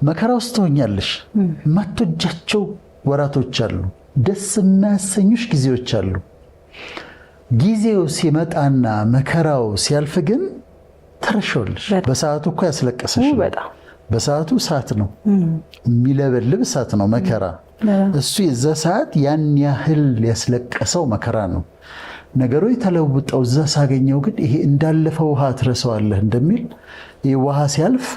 መከራ ውስጥ ትሆኛለሽ። የማትወጃቸው ወራቶች አሉ። ደስ የማያሰኙሽ ጊዜዎች አሉ። ጊዜው ሲመጣና መከራው ሲያልፍ ግን ትረሺዋለሽ። በሰዓቱ እኮ ያስለቀሰሽ ነው። በሰዓቱ እሳት ነው፣ የሚለበልብ እሳት ነው መከራ። እሱ የዛ ሰዓት ያን ያህል ያስለቀሰው መከራ ነው። ነገሮች ተለውጠው እዛ ሳገኘው ግን ይሄ እንዳለፈ ውሃ ትረሳዋለህ እንደሚል፣ ይሄ ውሃ ሲያልፍ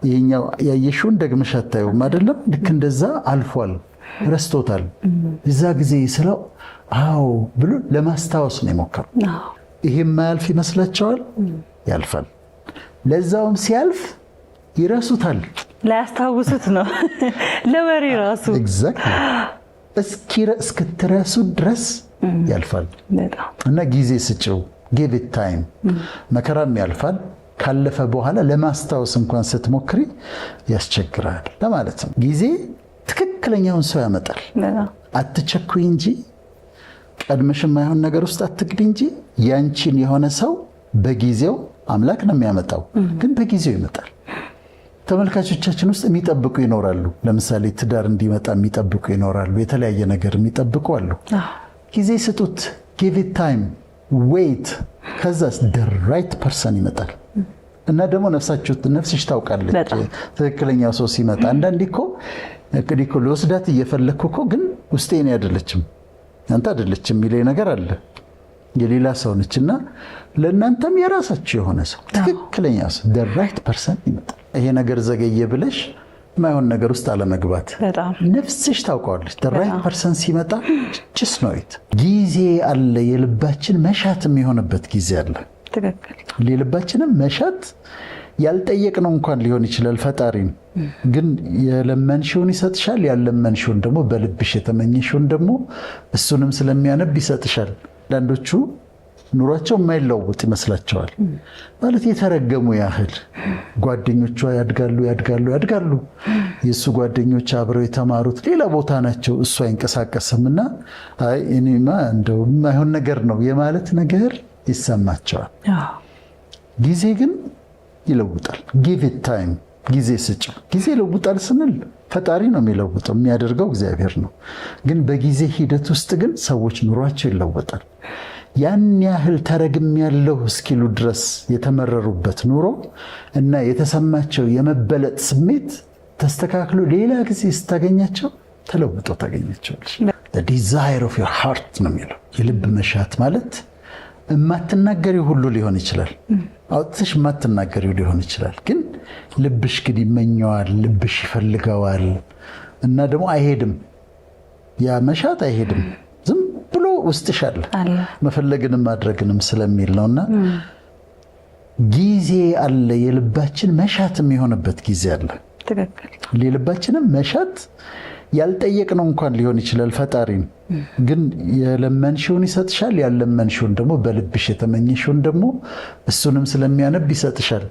ይሄኛው ያየሽውን ደግመሽ አታየውም አይደለም? ልክ እንደዛ አልፏል፣ ረስቶታል። እዛ ጊዜ ስለው አዎ ብሎ ለማስታወስ ነው የሞከረው። ይሄ የማያልፍ ይመስላቸዋል፣ ያልፋል። ለዛውም ሲያልፍ ይረሱታል። ላያስታውሱት ነው ለወሬ ራሱ። Exactly፣ እስክትረሱ ድረስ ያልፋል። እና ጊዜ ስጭው፣ give it time። መከራም ያልፋል። ካለፈ በኋላ ለማስታወስ እንኳን ስትሞክሪ ያስቸግራል ለማለት ነው። ጊዜ ትክክለኛውን ሰው ያመጣል። አትቸኩይ እንጂ፣ ቀድመሽ የማይሆን ነገር ውስጥ አትግቢ እንጂ ያንቺን የሆነ ሰው በጊዜው አምላክ ነው የሚያመጣው፣ ግን በጊዜው ይመጣል። ተመልካቾቻችን ውስጥ የሚጠብቁ ይኖራሉ። ለምሳሌ ትዳር እንዲመጣ የሚጠብቁ ይኖራሉ። የተለያየ ነገር የሚጠብቁ አሉ። ጊዜ ስጡት፣ give it time፣ wait። ከዛስ the right person ይመጣል። እና ደግሞ ነፍሳችሁ ነፍስሽ ታውቃለች ትክክለኛው ሰው ሲመጣ። አንዳንዴ እኮ እንግዲህ እኮ ልወስዳት እየፈለግኩ እኮ ግን ውስጤ እኔ አይደለችም፣ አንተ አይደለችም የሚለኝ ነገር አለ። የሌላ ሰው ነች። እና ለእናንተም የራሳችሁ የሆነ ሰው፣ ትክክለኛ ሰው፣ the right person ይመጣል። ይሄ ነገር ዘገየ ብለሽ የማይሆን ነገር ውስጥ አለመግባት። ነፍስሽ ታውቀዋለች። The right person ሲመጣ just know it። ጊዜ አለ። የልባችን መሻት የሚሆንበት ጊዜ አለ። የልባችንም መሻት ያልጠየቅነው እንኳን ሊሆን ይችላል። ፈጣሪን ግን የለመንሽውን ይሰጥሻል። ያልለመንሽውን ደግሞ፣ በልብሽ የተመኘሽውን ደግሞ እሱንም ስለሚያነብ ይሰጥሻል። አንዳንዶቹ ኑሯቸው የማይለወጥ ይመስላቸዋል። ማለት የተረገሙ ያህል ጓደኞቿ ያድጋሉ፣ ያድጋሉ፣ ያድጋሉ። የእሱ ጓደኞች አብረው የተማሩት ሌላ ቦታ ናቸው፣ እሱ አይንቀሳቀስም እና አይ እኔማ እንደው የማይሆን ነገር ነው የማለት ነገር ይሰማቸዋል። ጊዜ ግን ይለውጣል። Give it time፣ ጊዜ ስጭው። ጊዜ ይለውጣል ስንል ፈጣሪ ነው የሚለውጠው፣ የሚያደርገው እግዚአብሔር ነው። ግን በጊዜ ሂደት ውስጥ ግን ሰዎች ኑሯቸው ይለወጣል። ያን ያህል ተረግሜያለሁ እስኪሉ ድረስ የተመረሩበት ኑሮ እና የተሰማቸው የመበለጥ ስሜት ተስተካክሎ ሌላ ጊዜ ስታገኛቸው ተለውጦ ታገኛቸዋለሽ። Desire of your heart ነው የሚለው። የልብ መሻት ማለት የማትናገሪው ሁሉ ሊሆን ይችላል። አውጥተሽ የማትናገሪው ሊሆን ይችላል። ግን ልብሽ ግን ይመኘዋል፣ ልብሽ ይፈልገዋል እና ደግሞ አይሄድም። ያ መሻት አይሄድም። ዝም ብሎ ውስጥሽ አለ። መፈለግንም ማድረግንም ስለሚል ነው። እና ጊዜ አለ። የልባችን መሻት የሚሆንበት ጊዜ አለ። የልባችንም መሻት ያልጠየቅነው እንኳን ሊሆን ይችላል። ፈጣሪን ግን የለመንሽውን ይሰጥሻል። ያልለመንሽውን ደግሞ፣ በልብሽ የተመኘሽውን ደግሞ እሱንም ስለሚያነብ ይሰጥሻል።